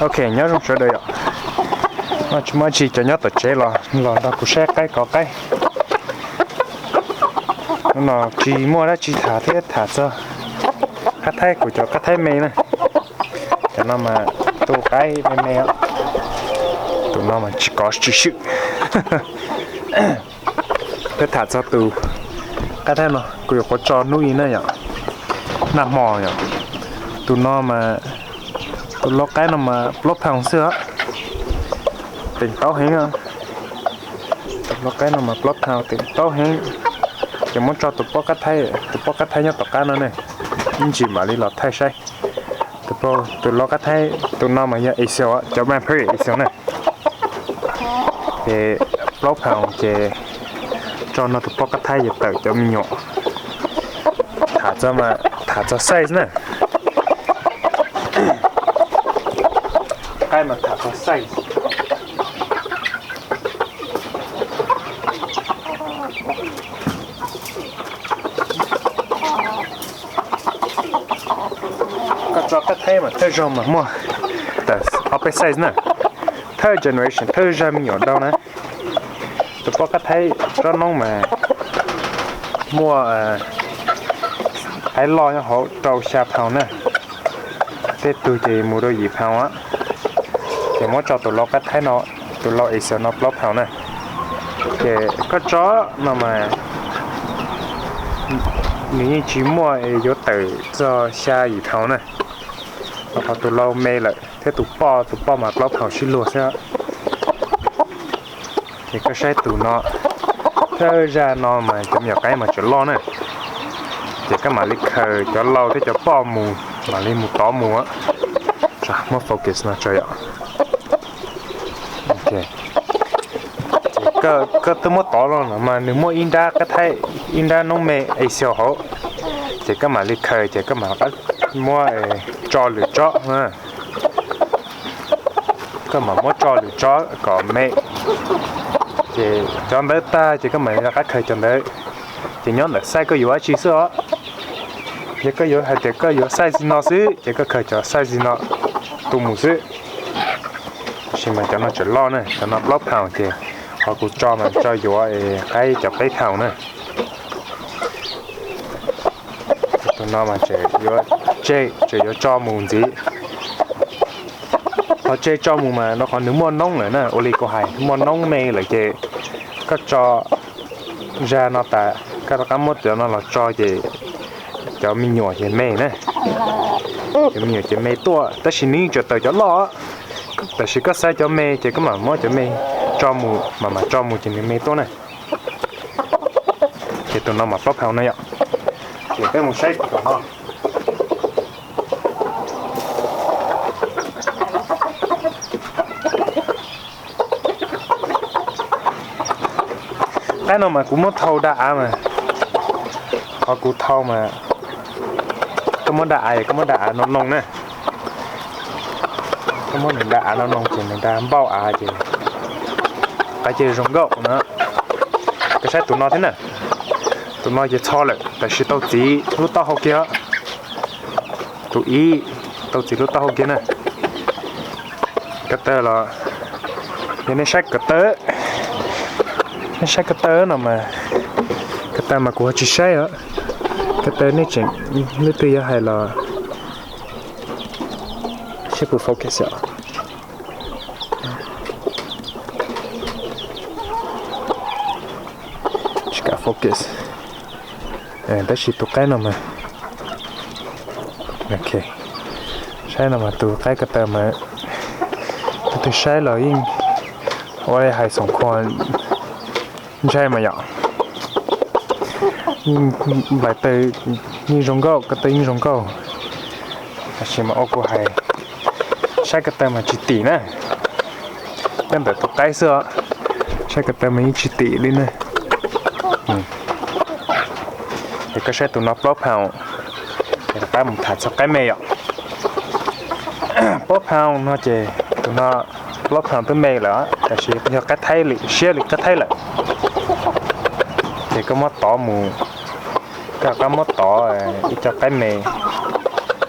Ok, nyob zoo sawv daws yom. No tsis muaj tsi, cov nyob tom tsev los los nrog kuv saib qaib kov qaib. Hnub no tsis muaj dab tsi tham thiab, tham txog qab thaib, kuv cov qab thaib me na. Cov no mas tus qaib me me, tus no mas tsis kov tsis swm. Peb tham txog tus qab thaib no, kuv yuav qhuav tso hnub ib na yom, nag hmo yom. Tus no mas, tus lau qaib no mas plaub phaus xwb os, teem taub heev. Tus lau qaib no mas plaub phaus teem taub heev. Ces muab tso tus pob qab thaib, tus pob qab thaib nyob tom qab no ne, ib ntsis mam li los thaij saib. Tus lau qab thaib, tus no mas yog Asian, cov Vampire Asian na. Ces plaub phaus ces tso no tus pob qab thaib yuav tawm cov me nyuam. Tham txog, tham txog size na. Qaib mas tham txog size. Koj tso qab thaib mas thawj zaug mas muaj tawm ob peb size na. Third generation, thawj zag me nyuam dau na. Tus pob qab thaib tsob noob mas muaj qaib loj nyob hauv rau xya phaus na. Tej tug ces mus rau yim phaus. Ces muab tso tus lau qab thaib no, tus lau Asian no plaub phaus na. Ces koj tso no mas nws yeej tsis muaj yuav tawm txog xya yim phaus na. Rau qhov tus lau me lawm thiab tus poj, tus poj mas plaub phaus sib luag xwb. Ces koj saib tus no, thawj zag no mas cov me nyuam qaib mas tseem loj na. Ces koj mam li khaws cov lau thiab cov poj mus, mam li mus tod mus. Muab focus no tso yom. Koj twb muab tod los no mas nws muaj ib nrab qab thaib, ib nrab noob me Asian hauv. Ces koj mam li khaws ces koj mam muab tso lwm tsob. Koj mam muab tso lwm tsob kom me. Ces cov ntawd tag ces koj mam li rov qab khaws cov ntawd. Ces nyob ntawm size koj yuav dab tsi xwb os. Yog koj yuav hais tias koj yuav size no xwb ces koj khaws cov size no tu mus xwb. Tab sis mas cov no tseem loj na, cov no plaub phaus ces qhov kuv tso mas tso yuav qaib cov peb phaus na. Tus no mas tseem yuav, tseem yuav tso mus ntxiv. Qhov tseem tso mus mas rau qhov nws muaj noob lawm na, ua li kuv hais muaj noob me lawm ces koj tso zag no tas koj rov qab muab cov no los tso ces cov me nyuam ces me na. Cov me nyuam ces me tuaj, tab sis nws yeej tseem tawm cov loj. Tab sis koj size cov me ces koj mam muab cov me tso mus, mam mam tso mus ces nws me tuaj na. Ces tus no mas plaub phaus no yom. Ces peb mus saib tus no. Qaib no mas kuv muab thau da av mas, qhov kuv thau mas, koj muab da av, koj muab da av no noo na. Koj muab nws da av no noo ces nws da npauj av ces qaib ces zoo nkauj na. Koj saib tus no thiab na, tus no ces txho lawm tab sis tau txiv lub taub hau kiag. Tus ib tau txiv lub taub hau kiag na. Ko taw los, yog nej saib ko taw, nej saib ko taw no mas, ko taw mas kuv ho tsis saib os. Ko taw nej tseem, leej twg yuav hais los, saib kuv focus os. Tsis kam focus. Tab sis tus qaib no mas, ok, saib no mas tus qaib ko taw mas, leej twg saib los yeej ua hais xoom khuas ntshai mas yom. Nplaim taw yeej zoo nkauj, ko taw yeej zoo nkauj. Tab sis mas ua kuv hais, saib ko taw mas tsis tim na. Peb ntawm tus qaib xwb os, saib ko taw mas yeej tsis tim li na. Es koj saib tus no plaub phaus, es rov qab mus tham txog qaib me yom. Plaub phaus no ces tus no plaub phaus twb me lawm, tab sis yog qaib Thaib li, siab li qaib Thaib lawm. Ces koj muab tod mus, koj rov qab muab tod ib co qaib me,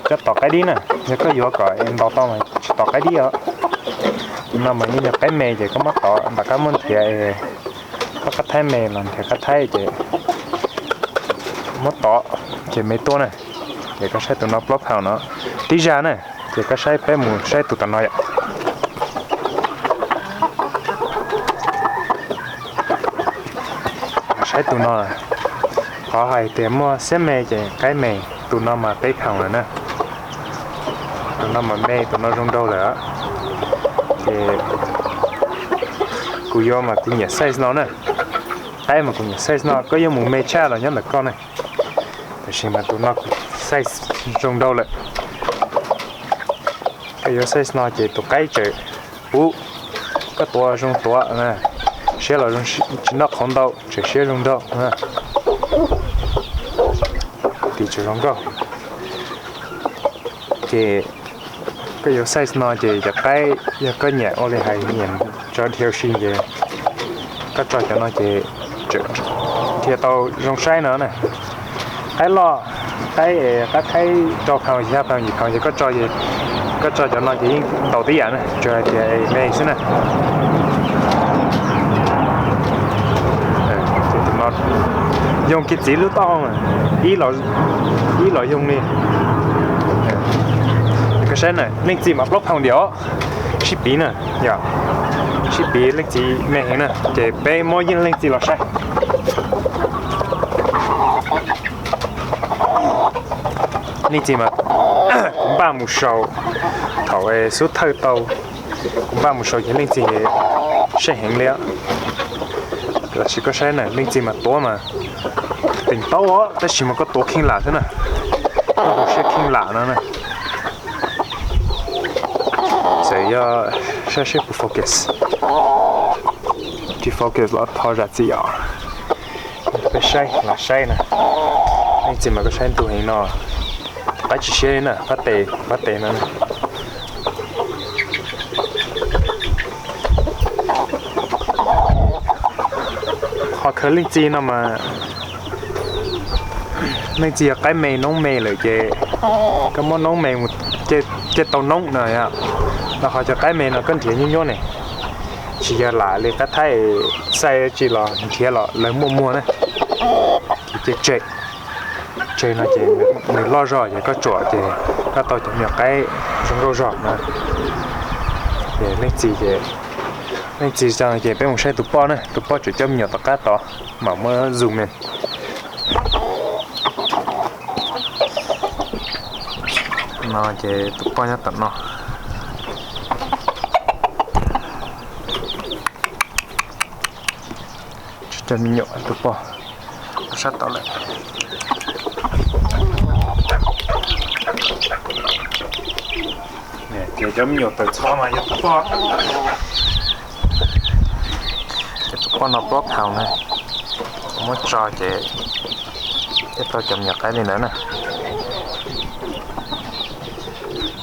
Cov tom qaib dib na, yog koj yuav kom ntaus tau mas tsis tom qaib dib os. Tus no mas yeej yog qaib me ces koj muab tod nram qab muab nrhiav, koj qab thaib me los nrhiav qab thaib ces muab tod ces me tuaj na. Ces koj saib tus no plaub phaus no, tib zaj na. Ces koj saib, peb mus saib tus tom no yom. Saib tus no, qhov hais tias muaj xiab me ces qaib me, tus no mas peb phaus lawm na. Tus no mas me, tus no zoo nraug lawm. Ces kuv yuav mas kuv nyiam size no na. Qaib mas kuv nyiam size no, koj yuav mus me tshaj los nyob ntawm koj ne. Tab sis mas tus no size zoo nraug lawm. Koj yuav size no ces tus qaib tseem puv, koj tuav zoo tuav, siab los tsis noj qhauv ntau, tseem siab zoo nraug. Tis tseem zoo nkauj. Ces koj yuav size no ces cov qaib yog koj nyiam ua li hais nyiam tso dhia si ces koj tso cov no ces dhia tau zoo saib no na. Qaib loj, qaib, qab thaib rau phaus xya phaus yim phaus ces koj tso, koj tso cov no ces yeej ntaus tib yam na, tsuas hais tias me xwb na. Yoog kiag txiv lub taub hau, ib los yoog li. Koj saib na, leej txiv mas plaub phaus ntiag os. Sib piv na, yog sib piv, leej txiv me heev na, ces peb muab yeej leej txiv los saib. Leej txiv mas kuv npaj mus sau, thaum xub thawj tau, kuv npaj mus sau ces leej txiv seb heev li. Tab sis koj saib na, leej txiv mas tuav mas teem taub os, tab sis mas koj tuav kheej lam xwb na, koj hu siab kheej lam no na. Txawm yog saib seb puas focus, tsis focus los thov zam txim os. Peb saib los saib na, leej txiv mas koj saib ntu heev no, qaib tsis siab li na, pab tes, pab tes no. Qhov khaws leej txiv no mas, leej txiv yog qaib me noob me lawm ces koj muab noob me mus cia tau noob no yom. Los ho cov qaib me no koj nrhiav nyuaj nyuaj ne, tsis yog lam li qab thaib xais tsis los nrhiav los lawv muaj muag na, ces tseg, tseg no ces nws loj zog ces koj tsuam ces koj tau cov me nyuam qaib zoo nkauj zog na. Ces leej txiv ces, leej txiv ces peb mus saib tus poj na, tus poj tseem coj me nyuam tom qab tod mam muab zoom in. No ces tus poj nyob tom no. Coj me nyuam tus poj sab tod lawm. Ces cov me nyuam tawm txho mas yog tus poj. Ces tus poj no plaub phaus na, muab tso ces thiaj tau cov me nyuam qaib li ntawd na.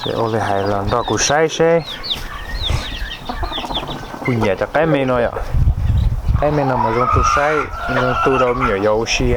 Ces ua li hais los nrog kuv saib seb puas nyiam cov qaib me no yom. Qaib me no mas zoo tu saib, zoo tu rau me nyuam yaus ua si.